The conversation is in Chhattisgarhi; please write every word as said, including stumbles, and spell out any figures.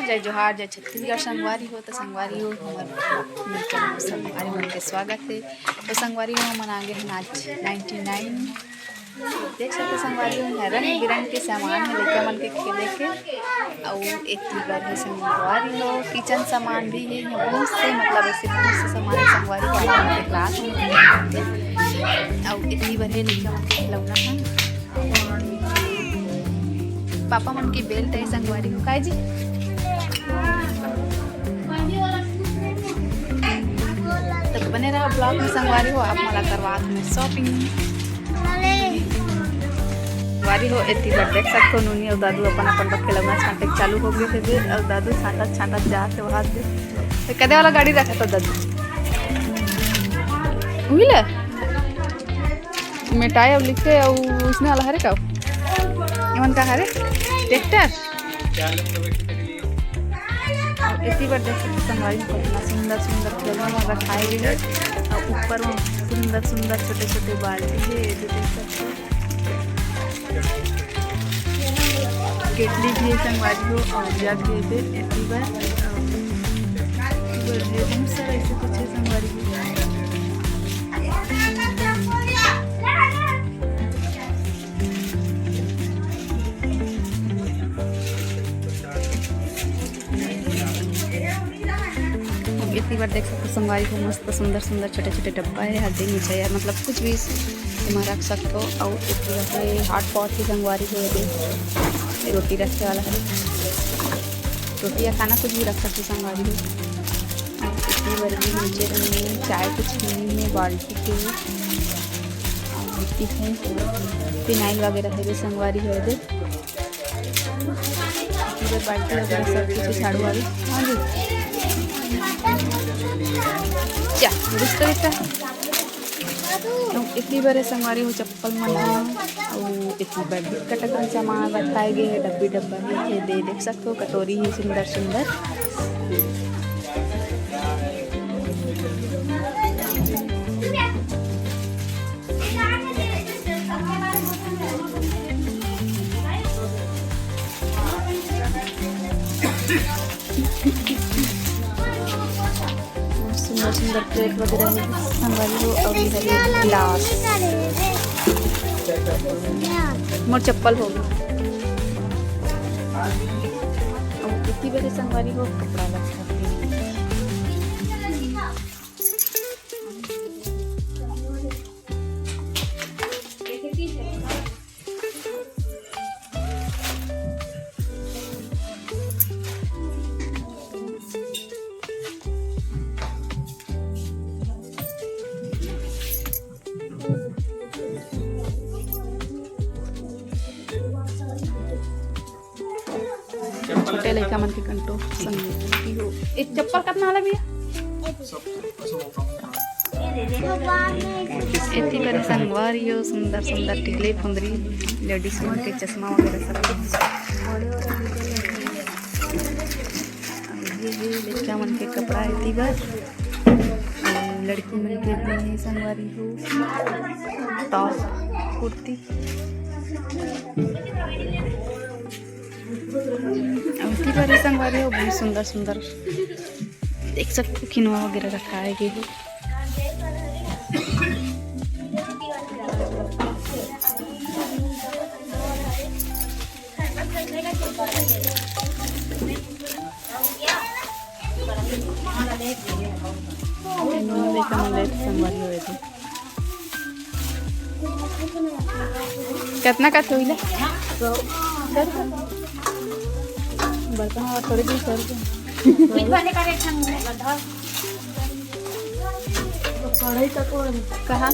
जय जोहार, जय छत्तीसगढ़ संगवारी हो। तो संगवारी हो, हमर मिलके संगवारी मन के स्वागत है। तो संगवारी हो, हमन आगे हैं आज नाइंटी नाइन। देख सकते संगवारी हो, यहाँ रंग बिरंग के सामान है लइका मन के खेले के। अउ एती बर है संगवारी हो, किचन सामान भी है यहाँ, बहुत से, मतलब ऐसे बहुत से सामान है संगवारी हो, आप मन के क्लास में। अउ एती बर है लइका मन के खिलौना है। पापा मन के बेल्ट है संगवारी हो, काय जी? तो बने रहो ब्लॉग में संगवारी हो, आप मला करवात में शॉपिंग। संगवारी हो, एती बर देख सकते हो, नूनी और दादू अपन अपन बर खिलौना छांटे के चालू हो गए थे बे, और दादू छांटत छांटत जात हे वहां से। तो कदे वाला गाड़ी रखा था दादू? उही ले? मेटाए अउ लिखे अउ उसने वाला हरे का? एमन का हरे? ट्रैक्टर? एती बर देख सकते संगवारी हो, कितना सुंदर सुंदर खिलौना मन रखाए गए हे। अउ ऊपर में सुंदर सुंदर छोटे छोटे बाल्टी हे, ये भी देख सकते हो। केतली भी है संगवारी हो, अउ जग भी है, एती बर, अउ एती बर भी बहुत सारा ऐसे कुछ है संगवारी हो। अब एती बर देख सकते हो संगवारी हो, मस्त सुंदर सुंदर छोटे छोटे डब्बा है, हल्दी मिर्चा या मतलब कुछ भी एमा रख सकते हो। अउ एती बर है हॉट पॉट है संगवारी हो, ये रोटी रखे वाला है, रोटी या खाना कुछ भी रख सकते हो संगवारी हो। अउ एती बर भी नीचे में चाय कुछ पीनी है, बाल्टी के, अउ एती है फिनाइल वगैरह है संगवारी हो, ये इधर बाल्टी वगैरह सब कुछ, झाड़ू वाड़ू। हाँ जी। क्या? घुस तो इतना। तो एती बर संगवारी हो चप्पल मन ह, अउ एती बर भी कटकन सामान रखाए गए हे, डब्बी डब्बा में हे, दे देख सकते हो, कटोरी है सुंदर सुंदर। सुंदर सुंदर प्लेट वगैरह है, संगवारी हो, अउ ये है गिलास। मोर चप्पल हो गया। अउ एती बर संगवारी हो, कपड़ा लत्ता। छोटे लइका मन के कंटो संगीत हो। एक चप्पल कतना वाला भैया? एती बर संगवारी हो, सुंदर सुंदर टिकली फुंदरी, लेडीज मन के चश्मा वगैरह सब कुछ। ये, ये लइका मन के कपड़ा एती बर, लड़की मन के भी है संगवारी हो, टॉप कुर्ती। अउ एती बर संगवारी हो, बहुत सुंदर सुंदर देख सकते हो, खिलौना वगैरह रखाए गए हे। नूनू लइका मन ले संगवारी हो एती। कितना का थोइला? बर्तन और थोड़े दिन कर दे। कढ़ाई तक कहाँ?